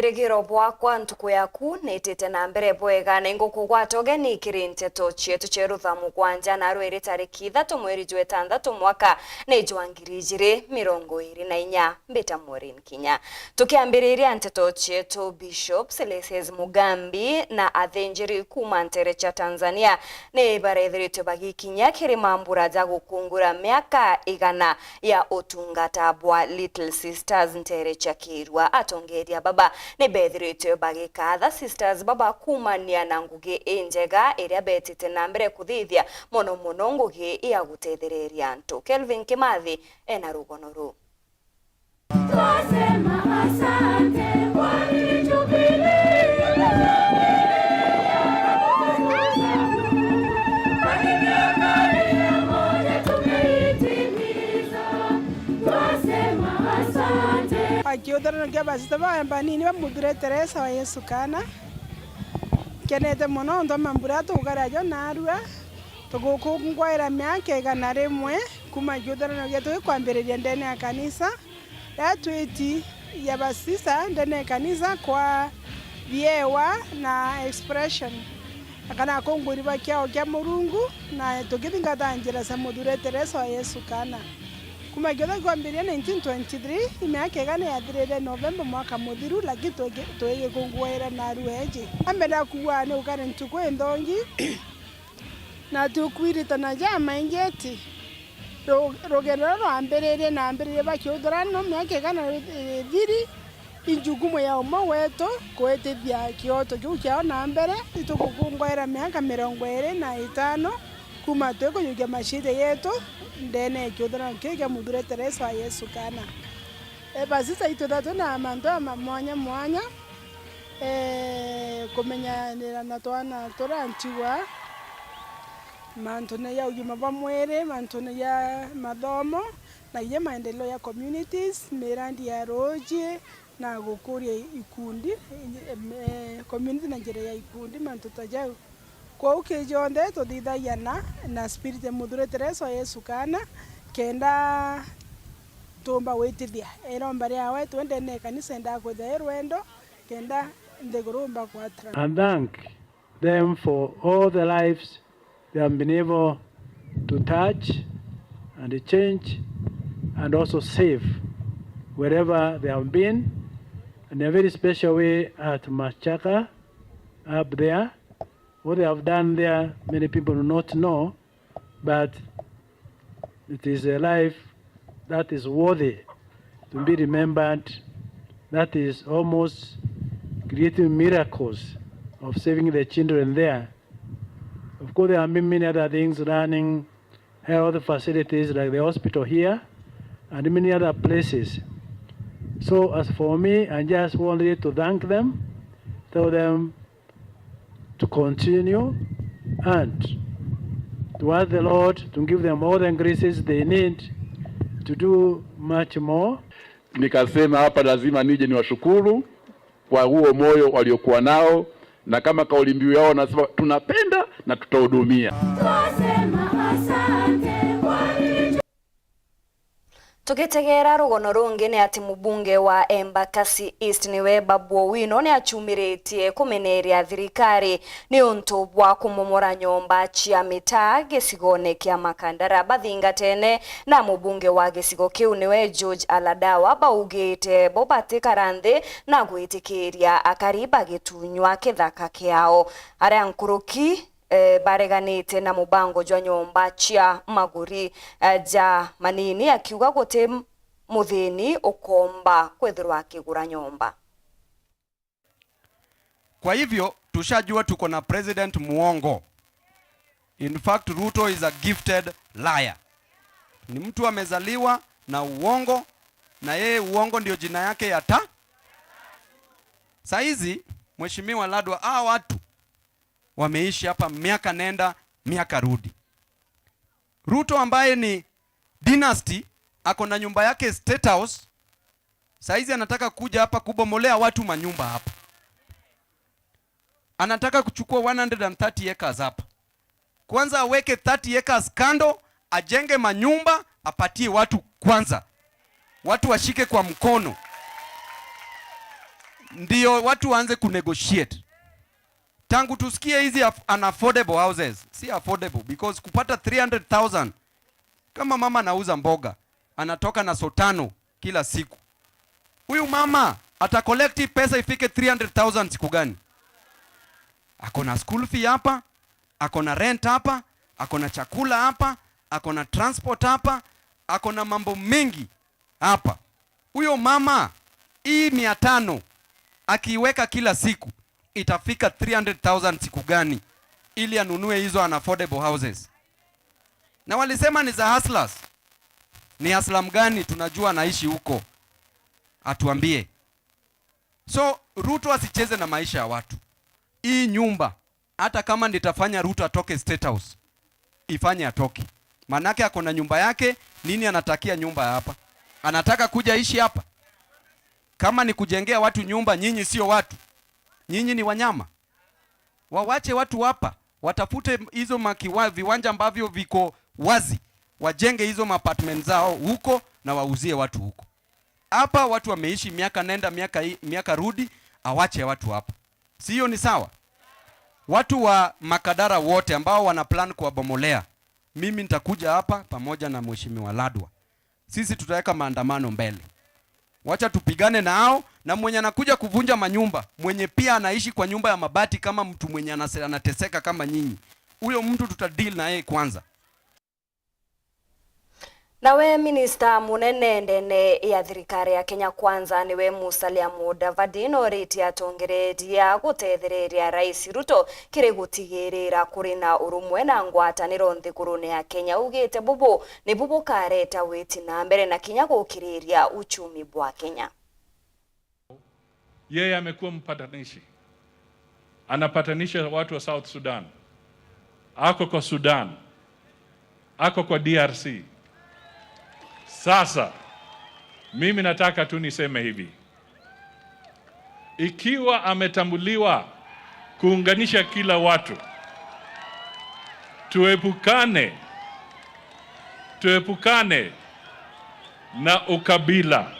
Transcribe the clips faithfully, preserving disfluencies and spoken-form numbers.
Wirigiro bwakwa ntuku yaku niitite na mbere bwega, na ingukugwata ugeni kiri nteto cietu cia Rutha mugwanja na rwiri tariki ithatu mweri jwa itantatu mwaka ni jwa ngiri ijiri mirongo iri na inya. Mbita Maureen Kinya. Tukiambiriria nteto cietu, Bishop Silesius Mugambi na athinjiri kuuma nteere cia Tanzania ni barethiritwe bagikinyia kiri mambura ja gukungura miaka igana ya utungata bwa Little Sisters nteere cia Kirua. Atongeeria baba ni beethiritwe bagikaatha sisters baba kuumania na ngugi injega iria beetite na mbere kuthithia, mono mono ngugi ya gutethereria antu. Kelvin Kimathi ena rugono ruu. Twasema asante kwa hii Jubilee. Kwa hii miaka mia moja tumeitimiza. Twasema asante. Akiuthurano kia basista ba Embanini ba Muthure Teresa wa Yesu Kana. Nkenete mono ontu mambura tugukara jo narua. Tugukungwaira miaka igana rimwe kuuma kiuthurano gietu gikwambiriria ndene ya kanisa. Riria twiti ya basisa ndene ya kanisa kwa thiewa na expression, na kana akungwiri ba kiao kia Murungu, na tukithingata njira cia Muthure Teresa wa Yesu Kana. Kuuma kiuthurano gikwambiriria nineteen twenty-three, i miaka igana yathirire Novemba mwaka muthiru, lakini twigi-, twigikungwaira narua iji. Ambenda kuuga ni ukari ntuku inthongi, na tukwirita na jamaingi ati ru-, rugendo ruria rwambiririe na ambiririe ba kiuthurano miaka igana ithiri, i njukumu ya umwe wetu kuitithia kioto kiu kiao na mbere. Itukukungwaira miaka mirongo iri na itano kuuma twikujukia maciitia yetu ndene ya kiuthurano kiu kia Muthure Teresa wa Yesu Kana. E, basisa itwitha twina mantu ja ma mwanya mwanya, e, kumenyanira na twana turia ntigwa, mantune ja ugima bwa mwiri, mantune ja mathomo, na kinya maendeleo ya communities, mirandi ya ruuji, na gukuria ikundi, e, community na njira ya ikundi, mantu ta jau. Kwou ki jonthe tuthithagia na, na spirit ya Muthure Teresa wa Yesu Kana, kenda tuumba gwitithia iromba riawe twi ndene ya kanisa, endaa kwithia i rwendo, kenda nthiguru umba kwatira. And thank them for all the lives they have been able to touch and change and also save wherever they have been. In a very special way at Machaka, up there, what they have done there, many people do not know, but it is a life that is worthy to be remembered, that is almost creating miracles of saving the children there. Of course, there have been many other things running health facilities like the hospital here and many other places. So as for me, I just wanted to thank them, tell them to continue and to ask the Lord to give them all the graces they need to do much more. Nikasema hapa lazima nije niwashukuru kwa huo moyo waliokuwa nao, na kama kauli mbiu yao wanasema, "Tunapenda na tutahudumia." Twasema asante kwa hicho. Tugitegera rugono rungi ni ati mubunge wa Embakasi East niwe Babu Owino ni achumiritie kumeneria thirikari ni untu bwa kumomora nyomba cia mitaa gicigone kia Makandara. Bathingatene na mubunge wa gicigo kiu niwe George Aladawa, baugite bo batikara nthi na gwitikiria akari bagitunywa kithaka kiao. Aria nkuruki, eh, bareganite na mubango jwa nyomba cia maguri, eh, ja manini, akiuga guti muthini ukomba kwithirwa akigura nyomba. Kwa hivyo, tushajua tuko na president muongo. In fact, Ruto is a gifted liar. Ni mtu amezaliwa na uongo, na yeye uongo ndio jina yake ya ta. Saizi, Mheshimiwa Ladwa, hawa watu wameishi hapa miaka nenda, miaka rudi. Ruto ambaye ni dynasty, ako na nyumba yake State House, saizi anataka kuja hapa kubomolea watu manyumba hapa. Anataka kuchukua one hundred and thirty acres hapa. Kwanza aweke thirty acres kando, ajenge manyumba, apatie watu kwanza. Watu washike kwa mkono. ndio watu waanze kunegotiate. Tangu tusikie hizi aff-, unaffordable houses, si affordable, because kupata three hundred thousand, kama mama anauza mboga, anatoka na soo tano kila siku. Huyu mama ata collect hii pesa ifike three hundred thousand siku gani? Ako na school fee hapa, ako na rent hapa, ako na chakula hapa, ako na transport hapa, ako na mambo mengi hapa. Huyo mama, hii mia tano akiweka kila siku, itafika three hundred thousand siku gani ili anunue hizo unaffordable houses? Na walisema ni za hustlers. Ni hustler mgani tunajua anaishi huko? Atuambie. So, Ruto asicheze na maisha ya watu. Hii nyumba, hata kama nitafanya Ruto atoke State House, ifanye atoke. Manake ako na nyumba yake, nini anatakia nyumba ya hapa? Anataka kuja ishi hapa? Kama ni kujengea watu nyumba, nyinyi sio watu. Nyinyi ni wanyama. Wawache watu hapa, watafute hizo makiwa-, viwanja ambavyo viko wazi, wajenge hizo maapartment zao huko na wauzie watu huko. Hapa watu wameishi miaka nenda, miaka i-, miaka rudi, awache watu hapa. Si hiyo ni sawa? Watu wa Makadara wote ambao wana plan kuwabomolea, mimi nitakuja hapa pamoja na Mheshimiwa Ladwa. Sisi tutaweka maandamano mbele. Wacha tupigane na hao, na mwenye anakuja kuvunja manyumba, mwenye pia anaishi kwa nyumba ya mabati kama mtu mwenye anase-, anateseka kama nyinyi, huyo mtu tutadeal na yeye kwanza. Nawe minista munene ndene ya thirikari ya Kenya Kwanza niwe Musalia Mudavadi noritie atongereria gutethereria Rais Ruto kiri gutigirira kuri na urumwe na ngwataniro nthigurune ya Kenya. Augite bubu nibu bukareta witi na mbere na kinya gukiriria uchumi bwa Kenya. Yeye amekuwa mpatanishi, anapatanisha watu wa South Sudan, ako kwa Sudan, ako kwa D R C. Sasa mimi nataka tu niseme hivi, ikiwa ametambuliwa kuunganisha kila watu, tuepukane, tuepukane na ukabila.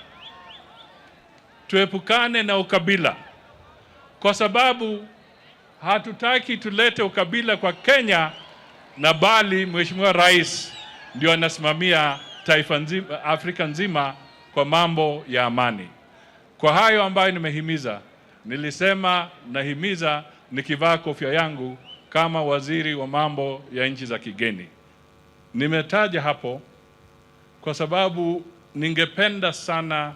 Tuepukane na ukabila, kwa sababu hatutaki tulete ukabila kwa Kenya, na bali Mheshimiwa Rais ndio anasimamia taifa nzima, Afrika nzima kwa mambo ya amani. Kwa hayo ambayo nimehimiza, nilisema nahimiza nikivaa kofia yangu kama waziri wa mambo ya nchi za kigeni. Nimetaja hapo kwa sababu ningependa sana,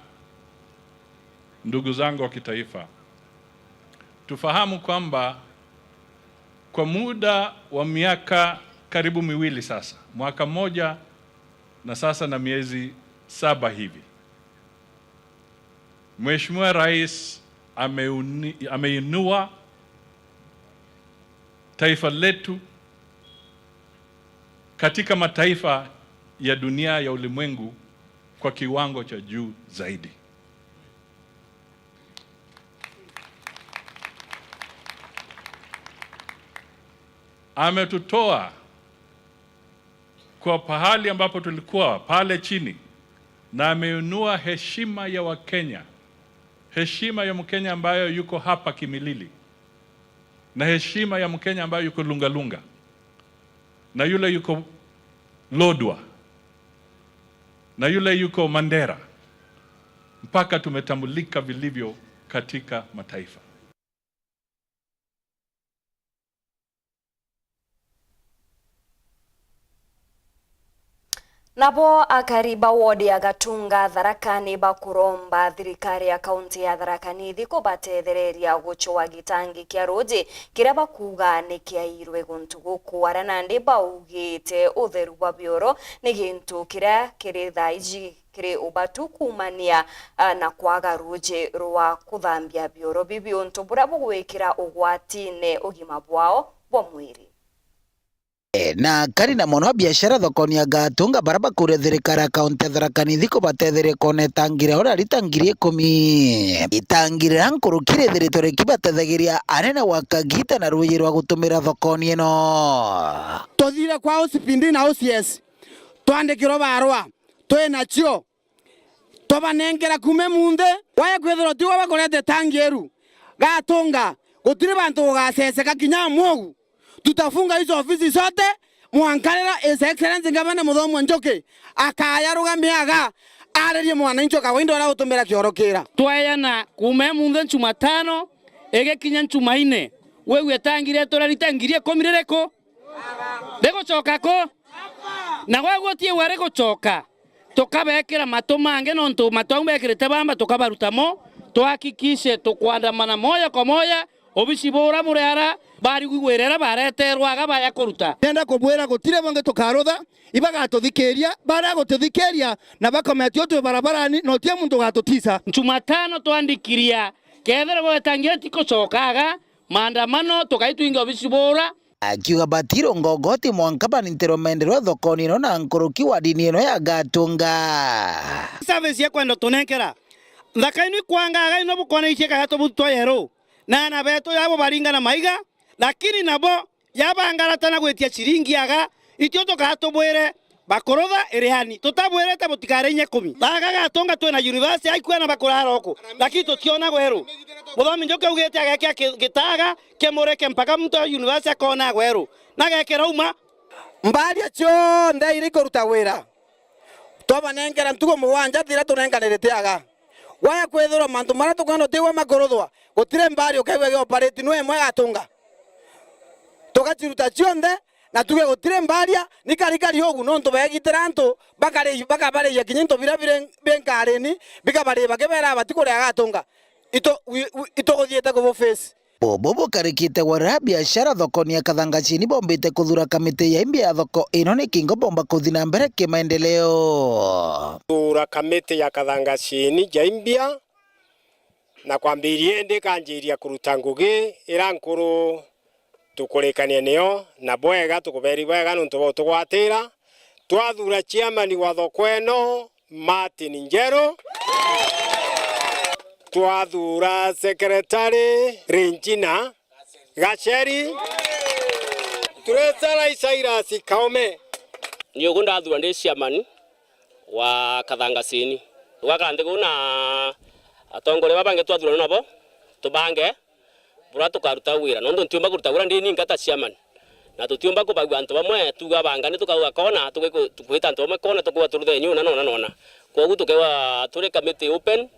ndugu zangu wa kitaifa, tufahamu kwamba kwa muda wa miaka karibu miwili sasa, mwaka mmoja na sasa na miezi saba hivi, Mheshimiwa Rais ameuni-, ameinua taifa letu katika mataifa ya dunia, ya ulimwengu, kwa kiwango cha juu zaidi. Ametutoa kwa pahali ambapo tulikuwa pale chini, na ameinua heshima ya Wakenya, heshima ya Mkenya ambayo yuko hapa Kimilili, na heshima ya Mkenya ambayo yuko Lungalunga, na yule yuko Lodwar, na yule yuko Mandera, mpaka tumetambulika vilivyo katika mataifa. Nabo akari ba wodi ya Gatunga Tharaka ni bakuromba thirikari ya kaunti ya Tharaka Nithi kubatethereria gucua gitangi kia ruuji kiria bakuuga ni kiairwe guntu guku, aria nandi baugite utheru bwa bioro ni gintu kiria kiri thaa iji kiri ubatu kuumania, ah, na kwaga ruuji rwa kuthambia bioro bibi, untu buria bugwikira ugwatine ugima bwao bwa mwiri. E, na akari na mono biashara thokoni ya Gatunga baria bakuria thirikari ya kaunti ya Tharaka Nithi kubatetheria kwona itangi ria uria ritangiri ikumi. Itangi riria nkuruki rithiritwe rikibatethagiria anene gwa kagita na ruuji rwa gutumira thokoni ino. Tuthire kwa O C P D na O C S, twandikirwe barua, twi nacio. Twabanenkera kuuma munthi, wae kwithirwa tigwe bakurete tangi iru, Gatunga, gutiri bantu gugaceceka kinya mwogu. Tutafunga hizo ofisi zote, mwanka riria His Excellency Ngavana Muthomi wa Njuki akayarugamia aga, aririe mwananchi o kawaida uria utumira kioro kira. Twaeana kuuma munthi Jumatano, igikinya Jumaine, wigue tangi rietu rarita ngiri ikumi ririku? Rigucoka ku? Na gwe gutiigua rigucoka, tukabekira matu mangi, nontu matu au bekirite bamba tukabaruta mo, tuhakikishe tukwandamana moja kwa moja, obici bura buri ara, barigwira iria bareterwa aga baja kuruta. Ndenda kubwira gutiri bangi tukarutha, ibagatuthikiria, baria gututhikiria na bakometia utwi barabarani, na uti muntu ugatutisa. Jumatano twandikiria, kethira gwetangira tikucoka aga, maandamano, tukaitwinga obici bura. Akiuga batiro ngogoti mwanka banintirwe maendeleo thokoni ino na nkuruki wa dini ino ya Gatunga. Service ya kwenda tunenkera. Nthaka ino ikwangaga ino bukona icie kaya tubutu twa yeru. Na ana betu yabo baringana maiga, lakini nabo yabangarata na gwitia ciringi aga, itio tukaa tubwire bakurutha iriani. Tutabwirite butikare inya ikumi. Baga Gatunga twina university aikua na bakurara oku. Lakini tutiona gweru. Muthomi Njuki augite agekea ki-, gitaga kimureke mpaka muntu wa university akona gweru. Na gekira uma. Mbaria cionthe iri kuruta wira. Twabanenkera ntugo mugwanja thira tunenkanirite aga. Gwaya kwithirwa mantu maria tukwenda utigwe makuruthwa, gutiri mbari ukaigua giopariti nwe imwe Gatunga. Tugaciruta cionthe, na tuge gutiri mbaria, ni karikari ugu, nontu beegitira antu, bakari-, bakabaria kinya into biria biri, bi nkarini, bikabaria bakibera bati kuria Gatunga. Itu-, wi-, wi-, ituguthiite kubu face. Bubu bukarikite gwa riria biashara thokoni ya Kathangachini bombite kuthura kamiti ya imbia ya thoko ino ni kingo bomba kuthi na mbere kimaendeleo. Thura kamiti ya Kathangachini ja imbia, na kwambiria indi ikanjiria kuruta ngugi ira nkuru tukurikania nio, na bwega tukuberi bwega nontu bwa utugwatira. Twathura chairman wa thoko ino, Martin Njeru. Twathura secretary Regina Gacheri. Treasurer Cyrus Kaume. Ni ugu ndathura ndi chairman wa Kathangachini. Tugakara nthiguru na atongoria baba bangi twathurana nabo, tubange buria tukaruta wira, nontu ntiumba kuruta wira ndi ninka ta chairman. Na tutiumba kubagua antu bamwe tuuga bangani tukauga kona, tugiku-, tukwita antu bamwe kona tukuuga turutheni una na una na una. Kwogu tukewa turi committee open,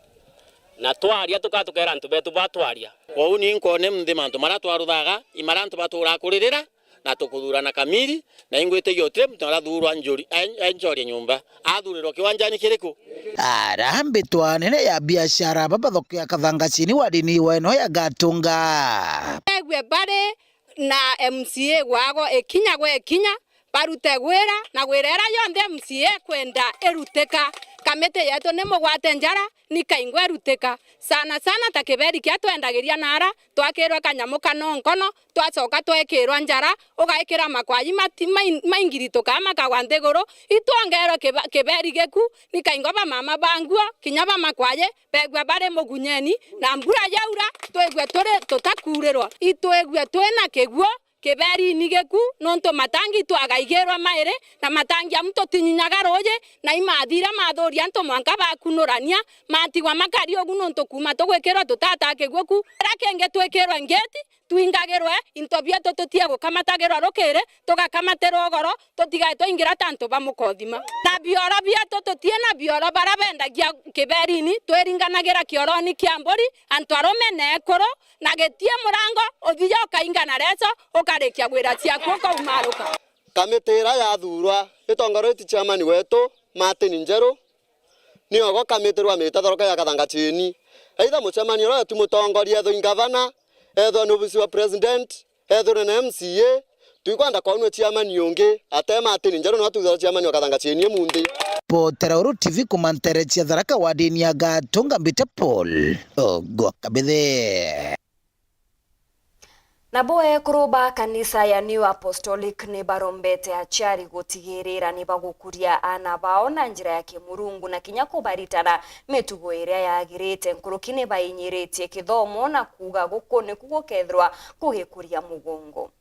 na twaria tukaa tukeera antu betu batwaria. Kwou ni nkwone munthi mantu maria twaruthaga, i maria antu baturaa kuririra, na tukuthurana kamiri, na ingwitigia utiri muntu arathurwa njuri, en-, enjorie nyumba. Athurirwa kiwanjani kiriku? Ara mbitwa nene ya biashara baba thoko ya Kathangachini wa dini wa ino ya Gatunga. Egwe bari na M C A gwago ikinya gwe ikinya, barute gwira na gwira ira yonthe M C A ekwenda irutika. Kamiti yetu ni mugwate njara, ni kaingwa irutika. Sana sana ta kiberi kia twendagiria nara, twakirwa kanyamu kana nkono, twacoka twekirwa njara, ugaikira makwaji mati-, mai-, maingirituka makagwa nthiguru, itwongerwe kiba-, kiberi giku, ni kaingwa ba mama ba nguo, kinya ba makwaji, begua bari mugunyeni, na mbura yaura, twigua turi tutakuurirwa. Itwigua twina kiguo, kiberi ni giku, nontu matangi twagaigirwa mairi, na matangi amu tutinyinyaga ruuji, na imathira mathuria antu mwanka bakunurania, matigwa makari ugu nontu kuuma tugwikirwa tutata kiguo ku. Kiria kingi twikirwe ngeti, twingagirwe into bietu tutie gukamatagirwa rukiri, tugakamatirwa ugoro, tutigae twaingira ta antu ba mukothima. Na bioro bietu tutie na bioro bara bendagia kiberini, twiringanagira kioroni kia mburi, antu arume na ekuru, na gitie murango, uthia ukaingana reco, ukarikia gwira ciaku ukaumaruka. Kamiti iria yathurwa itongoretie chairman wetu Martin Njeru, niogo kamiti rwamite thoroka ya Kathangachini. Either mucemanio uria wetu mutongoria ethwe i ngavana, ethwe ni obisi wa president, ethwe ni M C A, twikwenda kwonua chairman ungi, ate Martin Njeru no tuthora chairman wa Kathangachini umunthi. Potera Uru T V kumantere cia Tharaka wa dini ya Gatunga mbite Paul Ogwa Kabithe. Nabo ekuru ba kanisa ya New Apostolic ni barombete aciari gutigirira ni bagukuria aana bao na njira ya kimurungu na kinya kubaritana mitugo iria yagirite. Nkuruki ni bainyiritie kithomo na kuuga guku niku gukethirwa kugikuria mugongo.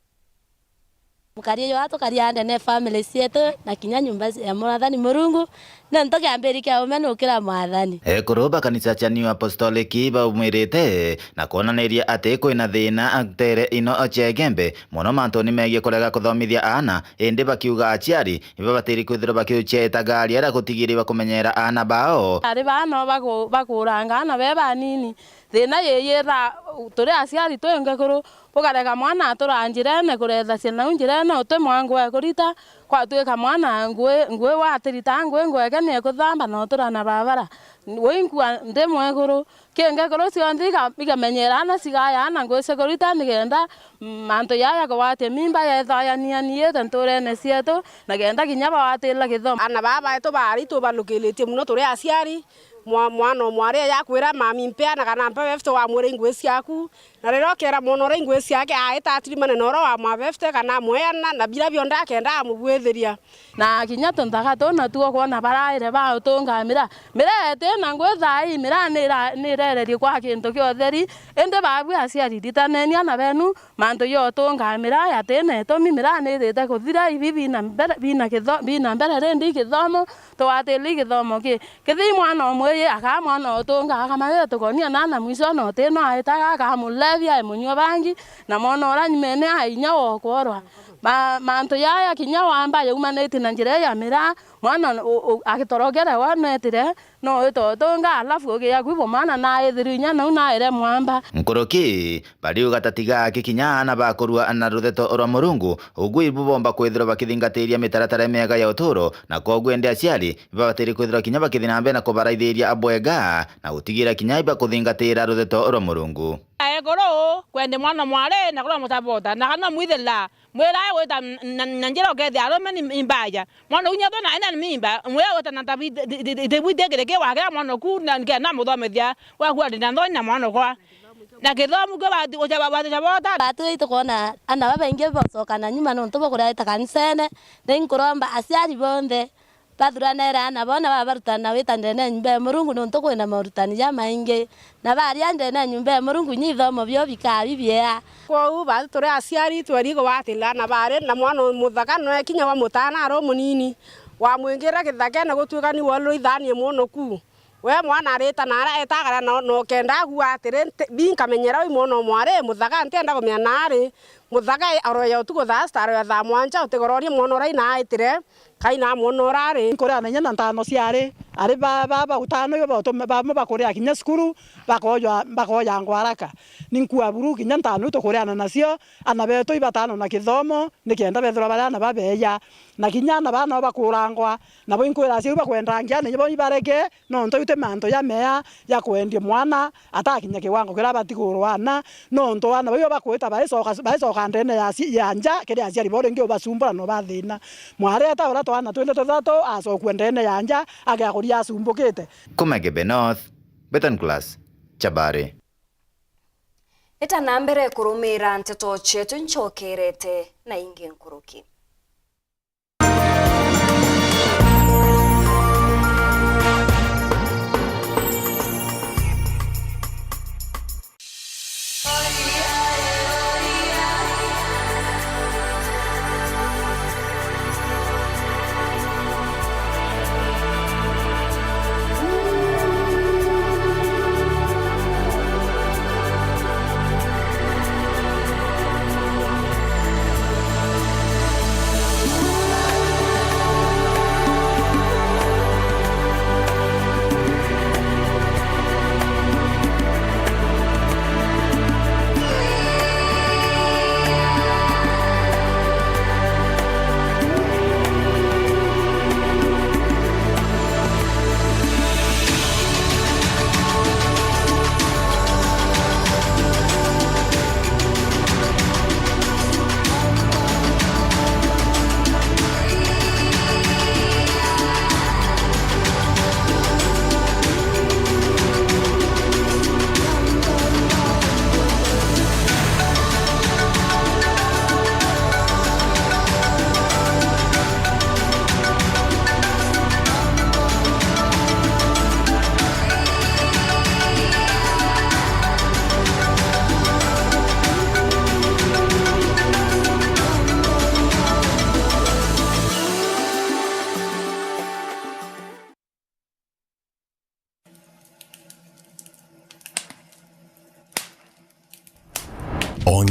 Mukari uyu wa tukaria ndene family cietu na kinya nyumba ya Mwathani Murungu, nontu kiambiri kia ume nukira Mwathani. Ekuru ba kanisa cia New Apostolic baumwirite na kwonaniria ati kwina thina nteere ino cia Igembe, mono mantuni megie kurega kuthomithia aana, indi bakiuga aciari ibabatiri kwithirwa bakiucieta ngaria ria gutigiria bakumenyera aana bao. Ari baa no baku-, bakuranga aana be banini. Thina yiyira turi aciari twingi kuru, bukarega mwana atura njirene, kurethacia nau njirene, uti mwangu ekurita, kwatwika mwana ngui, ngui watirita ngui, ngweke ni ekuthamba na utura na babara. Wi nkua ndi mwekuru, kingi kuru cionthe iga-, igamenyera aana cigaya aana ngui cia kurita, nikenda mantu jaa ja kugwatia mimba jethayanianiite nturene cietu, na kenda kinya bawatirira githomo. Aana baa baetu baari tubalukiritie mono turi aciari, mwa-, mwana o mwari eja akwira, "Mami, mpeana kana mpe fifty," wamwira, "I ngui ciaku." Na riria ukeera mwana uria i ngui ciake, aita atirimane na uria wamwa fifty kana amweana, na biria bionthe akenda amubwithiria. Na kinya tunthaka tuu natuo kwona baraire ba utunga miraa. Miraa iti na ngui thaa ii, miraa nira-, nirererie kwa kintu kia utheri, indi baabui aciari, ritaneni aana benu mantu ja utunga miraa jati na itumi. Miraa niirite kuthira, ibi bina mbere, bina kitho-, bina mbere rindi i kithomo, tugwatiri i kithomo ki. Kethira i mwana umwe ii, akaa mwana utunga, akamanya tukonia nana mwico na uti no aitaga, akamulevia, emunyua bangi, na mwana uria nyumene a inya wa ukworwa. Ma-, mantu jaya kinya wamba jaumanitie na njira ii ya miraa, mwana u-, u-, agitorokere we netire, no wite utunga, alafu ugia kwi bumwana na aithirwe inya nau naire mwamba. Nkuruki, bariuga ta tiga aki kinya aana bakurua na rutheto rwa Murungu, ugui bubomba kwithirwa bakithingatiria mitaratara miega ya uturo, na kwoguo indi aciari ibabatiri kwithirwa kinya bakithi na mbere na kubaraithiria bwega, na gutigira kinya ibakuthingatira rutheto rwa Murungu. Ekuru, kwendi mwana mwari na kurwa musabota, na kana mwithira, mwirae gwita n-, na, na njira ukethia arume ni imbaja. Mwana unya thona ena ni mimba, mwirae gwita na tabi, ti, ti, ti, ti, ti, ti, kiri ki wakira mwana ku, na, nikenda muthomithia, waku ari na thoni na mwana kwa. Na kithomo kio bati-, uca-, ba-, baticabota. Batu itukona ana babaingi bacokana nyuma nontu bwa kureta kanisene, ni nkuromba aciari bonthe bathuranere ana bona babarutana wita ndene ya nyumba ya Murungu, nontu kwina morutani jamaingi, na baria ndene ya nyumba ya Murungu, inya ithomo bio bikaa bibiea. Kwou batu turi aciari, tweri kugwatira ana bari na mwana muthaka, nwe kinya wa mutana ari umunini, wamwingira kithakene gutuika ni worire ithani mwonoku. We mwana arita na ara etagara na, na ukenda agua atiri, nti-, bi nkamenyera wi mwana o mwari muthaka, ntienda kumenya na ari muthaka, aroya utuku thaa sita, aroya thaa mwanja, utigororie mwana uria ina aitire, kai na mwana uria ari. Nkuria na inya na ntano ciari, ari ba, ba, ba utano ibo bautume, bamwe bakuria kinya cukuru, bakoywa, bakoyangwa haraka. Ni nkua buru kinya ntano iu tukuriana nacio, ana betu ibatano na kithomo, nikenda bethirwa bari ana babeeja. Na kinya ana baa nabo bakurangwa, nabo inkwira aciari bakwendangia, nibo ibareke, nontu iu ti mantu jamea ja kwendia mwana atakinya kiwango kiria abati kurwa ana, nontu ana bau bakwita baicoka, baicoka ndene ya aci-, ya nja kiri aciari bao ringi ubacumbura na ubathina. Mwari eta uria twana twindi tuthatu acokua ndene ya nja, agiakuria acumbukite. Kuma Igembe North, Bethan Class, Chabari. Nita na mbere kurumira nteto cietu, ncokerete na ingi nkuruki.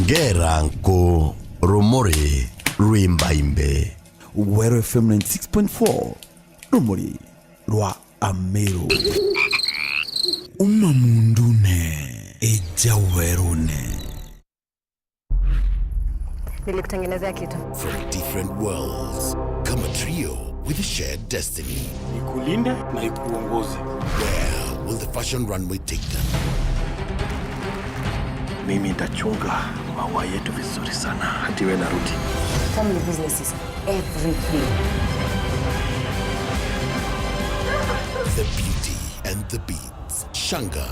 Gera nku, rumuri rwimbaimbe. Weru F M ninety six point four, rumuri rwa Ameru. Uma mundune, eja werune. Nilikutengenezea kitu. From different worlds, come a trio with a shared destiny. Ikulinde na ikuongoze. Where will the fashion runway take them? Mimi nitachunga maua yetu vizuri sana, hadi we narudi. Family business is everything. The Beauty and the Beast. Shanga,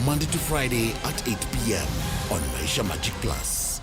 Monday to Friday at eight p m on Maisha Magic Plus.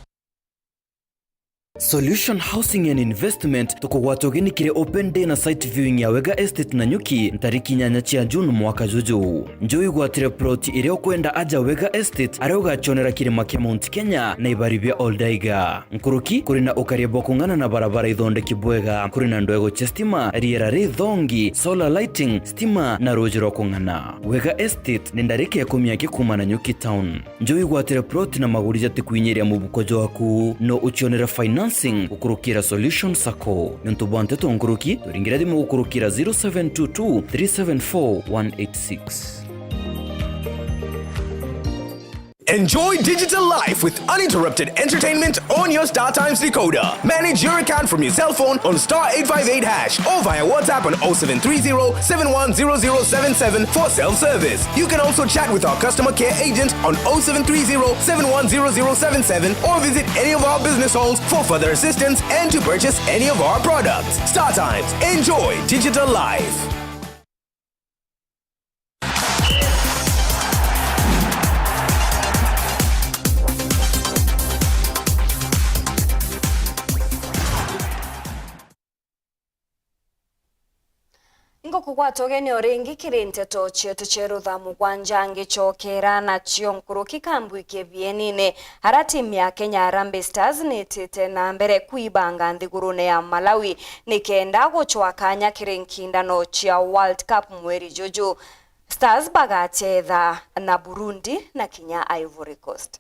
Solution Housing and Investment tukugwata ugeni kiri open day na site viewing ya Wega Estate Nanyuki, ntariki inyanya cia June mwaka juju. Njo wigwatire plot iria ukwenda aja Wega Estate, aria ugacionera kirima kia Mount Kenya na ibari bia Oldaiga. Nkuruki, kuri na ukaria bwa kung'ana na barabara ithondeki bwega, kuri na ndwego cia stima, riera rithongi, solar lighting, stima na ruuji rwa kung'ana. Wega Estate ni ndarika ikumi aki kuuma Nanyuki town. Njo wigwatire plot na maguri jatikwinyiria mubuko jwaku, no ucionere financing gukurukira Solution Sacco. Niuntu bwa nteto nkuruki, turingira thimu gukurukira zero seven two two three seven four one eight six. Enjoy digital life with uninterrupted entertainment on your StarTimes decoder. Manage your account from your cell phone on star eight five eight hash or via WhatsApp on oh seven three zero, seven one zero zero seven seven for self-service. You can also chat with our customer care agent on oh seven three zero, seven one zero zero seven seven or visit any of our business halls for further assistance and to purchase any of our products. StarTimes. Enjoy digital life. Ingukugwata ugeni o ringi kiri nteto cietu cia rutha mugwanja ngicokera nacio nkuruki kambwi kibienine, ara timu ya Kenya Harambee Stars nitite na mbere kwibanga nthigurune ya Malawi nikenda gucwa kanya kiri nkindano cia World Cup mweri juju. Stars bagachetha na Burundi na kinya Ivory Coast.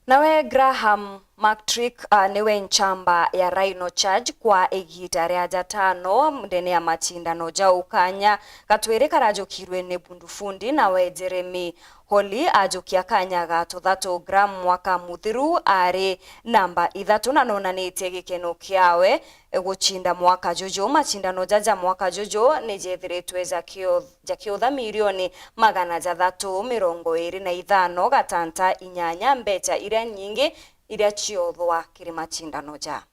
Nawe Graham Martrick, ah, niwe nchamba ya Rhino Charge kwa igiita ria jatano ndene ya machindano ja ukanya. Gatwiri karajukirwe ni Bundu Fundi, nawe Jeremy Holly ajukia kanya ga tuthatu. Graham mwaka muthiru ari namba ithatu na nonanitie gikeno kiawe guchinda mwaka juju. Machindano jaja mwaka juju ni jethiritwe jakio-, jakiutha milioni magana jathatu mirongo iri na ithano gatanta inyanya, mbecha iria nyingi iria ciothwa kiri machindano ja.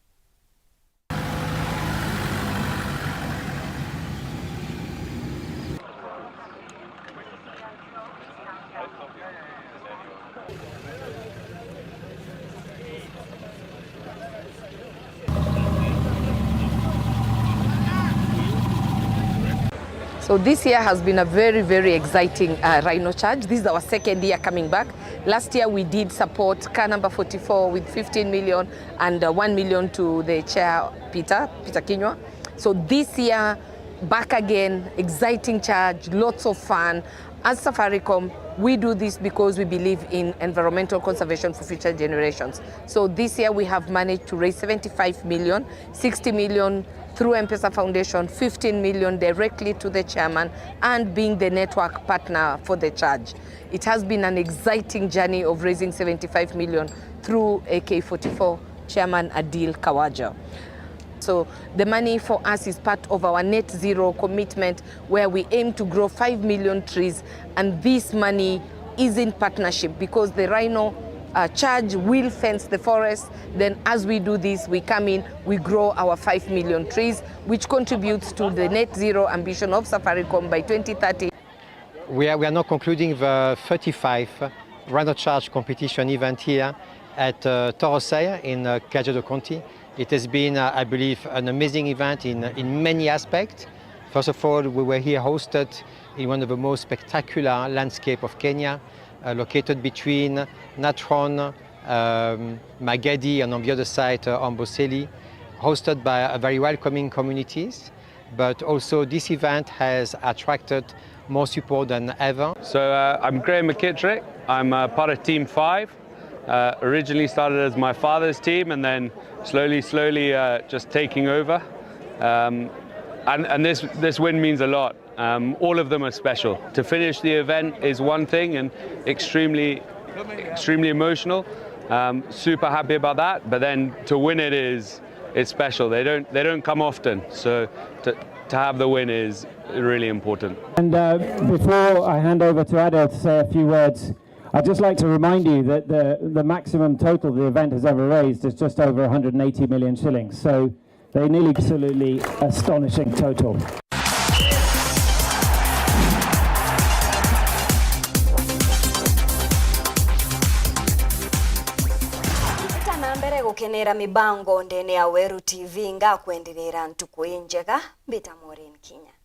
So this year has been a very, very exciting, uh, Rhino Charge. This is our second year coming back. Last year we did support car number forty-four with fifteen million and, uh, one million to the chair, Peter, Peter Kinyua. So this year, back again, exciting charge, lots of fun. As Safaricom, we do this because we believe in environmental conservation for future generations. So this year we have managed to raise seventy-five million, sixty million through M-Pesa Foundation, fifteen million directly to the chairman, and being the network partner for the charge. It has been an exciting journey of raising seventy-five million through A K forty-four chairman Adil Kawaja. So the money for us is part of our net zero commitment, where we aim to grow five million trees, and this money is in partnership because the Rhino, uh, Charge will fence the forest. Then as we do this, we come in, we grow our five million trees, which contributes to the net zero ambition of Safaricom by twenty thirty. We are, we are now concluding the thirty-five Rhino Charge competition event here At uh, Torosei in uh, Cazaux-Conti, it has been, uh, I believe, an amazing event in, in many aspects. First of all, we were here hosted in one of the most spectacular landscape of Kenya, uh, located between Natron, um, Magadi, and on the other side, uh, Amboseli, hosted by a very welcoming communities. But also, this event has attracted more support than ever. So uh, I'm Graham McKittrick. I'm uh, part of Team Five. Uh, originally started as my father's team, and then slowly, slowly, uh, just taking over. Um, and and this this win means a lot. Um, all of them are special. To finish the event is one thing, and extremely, extremely emotional. Um, super happy about that. But then to win it is, it's special. They don't they don't come often. So to to have the win is really important. And uh, before I hand over to Adil to say a few words, I'd just like to remind you that the, the maximum total the event has ever raised is just over one hundred and eighty million shillings. So they nearly absolutely astonishing total. Ita na mbere gukenera mibango ndene ya Weru T V, ngakwenderera ntuku injega. Mbita Maureen Kinya.